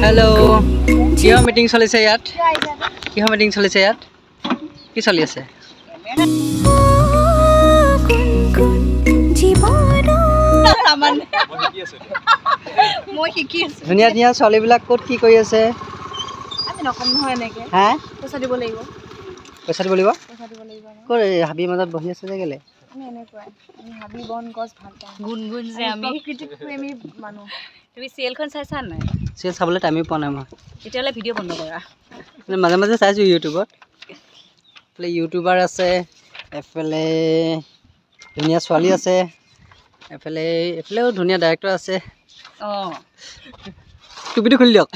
Hello', কিহৰ meeting চলিছে ইয়াত? কিহৰ মিটিং চলিছে ইয়াত? কি চলি আছে? গুণগুণ জীৱনৰ মই শিকি আছো। ধুনীয়া ধুনীয়া ছোৱালীবিলাক ক'ত কি কৰি আছে? আমি নকম নহয় এনেকে। হা? পইচা দিব লাগিব। পইচা দিব লাগিব? পইচা দিব লাগিব আমাক। ক'ত এই হাবিৰ মাজত বহি আছে যে কেলে? আমি এনেকুৱাই, আমি হাবি বন গছ ভাল পাওঁ। গুণগুণ যে আমি প্ৰকৃতিক প্ৰেমী মানুহ। তুমি চিৰিয়েলখন চাইছা নাই? চিৰিয়েল চাবলৈ টাইমেই পোৱা নাই মই। তেতিয়াহ'লে ভিডিঅ' বন্ধ কৰা। মানে মাজে মাজে চাইছোঁ ইউটিউবত। এইফালে ইউটিউবাৰ আছে, এফালে ধুনীয়া ছোৱালী আছে, এফালে এইফালেও ধুনীয়া ডাইৰেক্টৰ আছে। টুপিটো খুলি দিয়ক।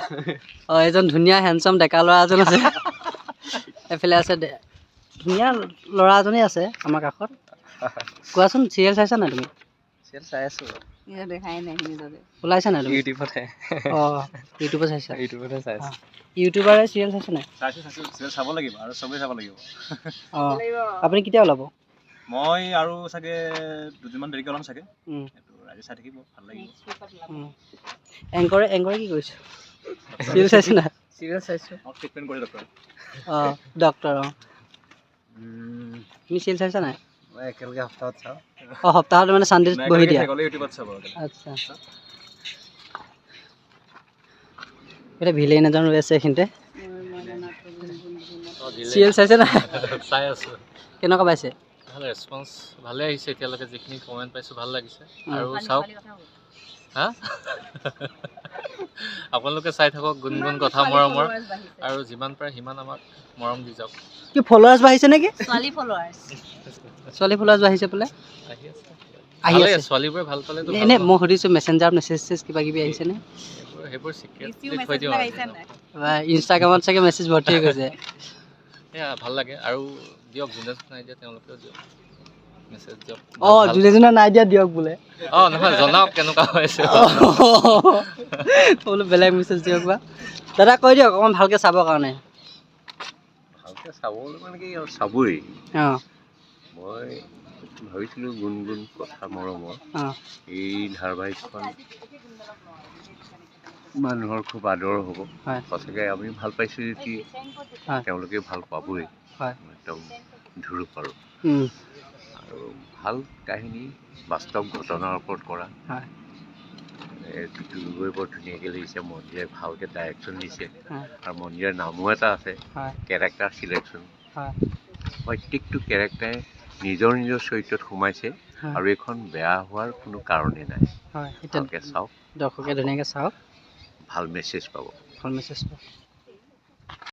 অঁ, এজন ধুনীয়া হেণ্ডচাম ডেকা ল'ৰা এজন আছে। এফালে আছে ধুনীয়া ল'ৰা এজনেই আছে আমাৰ কাষত। কোৱাচোন, চিৰিয়েল চাইছা নাই তুমি? চিৰিয়েল চাই আছোঁ। দেখাই নাই নিজকে। ওলাইছা নাই তুমি? ইউটিউবতহে। অঁ, ইউটিউবত চাইছা? ইউটিউবতহে চাই আছোঁ। ইউটিউবাৰে চিৰিয়েল চাইছে নাই? চাইছোঁ চাইছোঁ, চিৰিয়েল চাব লাগিব আৰু চবেই চাব লাগিব। অঁ, আপুনি কেতিয়া ওলাব? মই আৰু চাগে দুদিনমান দেৰিকৈ ওলাম চাগে। এইটো ৰাইজে চাই থাকিব, ভাল লাগিব। এংকৰে এংকৰে কি কৰিছে? চিৰিয়েল চাইছে নাই? চিৰিয়েল চাইছোঁ। আমাক ট্ৰিটমেণ্ট কৰি ডক্টৰে। অঁ, ডক্টৰ। অঁ, তুমি চিৰিয়েল চাইছা নাই? মই একেলগে সপ্তাহত চাওঁ। অঁ, সপ্তাহত মানে চানডেত বহি দিয়া? ইউটিউবত চাব। আচ্ছা, এতিয়া ভিলেইন এজন ৰৈ আছে এইখিনিতে। চিৰিয়েল চাইছে নাই? চাই আছোঁ। কেনেকুৱা পাইছে? ভাল ৰেচপন্স, ভালে আহিছে। এতিয়ালৈকে যিখিনি কমেণ্ট পাইছোঁ ভাল লাগিছে। আৰু চাওক হা, আপোনালোকে চাই থাকক গুণগুণ কথা মৰমৰ, আৰু যিমান পাৰে সিমান আমাক মৰম দি যাওক। কি ফলোৱাৰ্ছ বাঢ়িছে নেকি? ছোৱালী ফলোৱাৰ্ছ। ছোৱালী ফলোৱাৰ্ছ বাঢ়িছে বোলে। আহি আছে। আহি ভালেই, আছে। ছোৱালীবোৰে ভাল পালেতো ভাল এনে ন। মই সুধিছোঁ, মেছেঞ্জাৰত মেছেজ চেছেজ কিবা কিবি আহিছেনে? সেইবোৰ চিক্ৰেটলি ৰিচিউ থৈ মেছেজ দিওঁ বিলাক আৰু। আহিছে নাই? বা ইনষ্টাগ্ৰামত চাগে মেছেজ ভৰ্তি হৈ গৈছে। সেয়া ভাল লাগে। আৰু দিয়ক, যোনে যোনে নাই দিয়া তেওঁলোকেও দিয়ক, মেছেজ দিয়ক। অঁ, যোনে যোনে নাই দিয়া দিয়ক বোলে। অঁ, নহয়, জনাওক কেনেকুৱা হৈছে। বোলো বেলেগ মেছেজ দিয়ক। বা দাদা, কৈ দিয়ক অকণমান ভালকৈ চাবৰ কাৰণে। ভালকৈ চাবলৈ মানে কি আৰু, চাবই। মই ভাবিছিলোঁ গুণগুণ কথা মৰমৰ এই ধাৰাবাহিকখন মানুহৰ খুব আদৰ হ'ব। সঁচাকৈ আমি ভাল পাইছোঁ যদি তেওঁলোকে ভাল পাবই। একদম ধুৰূপ আৰু আৰু ভাল কাহিনী, বাস্তৱ ঘটনাৰ ওপৰত কৰা। টুটু গগৈ বৰ ধুনীয়াকৈ লিখিছে, মন্দিৰে ভালকৈ ডাইৰেকশ্যন দিছে। আৰু মন্দিৰৰ নামো এটা আছে। কেৰেক্টাৰ চিলেকশ্যন, প্ৰত্যেকটো কেৰেক্টাৰে নিজৰ নিজৰ চৰিত্ৰত সোমাইছে। আৰু এইখন বেয়া হোৱাৰ কোনো কাৰণেই নাই। হয়, এতিয়া ভালকৈ চাওক। দৰ্শকে ধুনীয়াকৈ চাওক। ভাল মেছেজ পাব। ভাল মেছেজ পাব।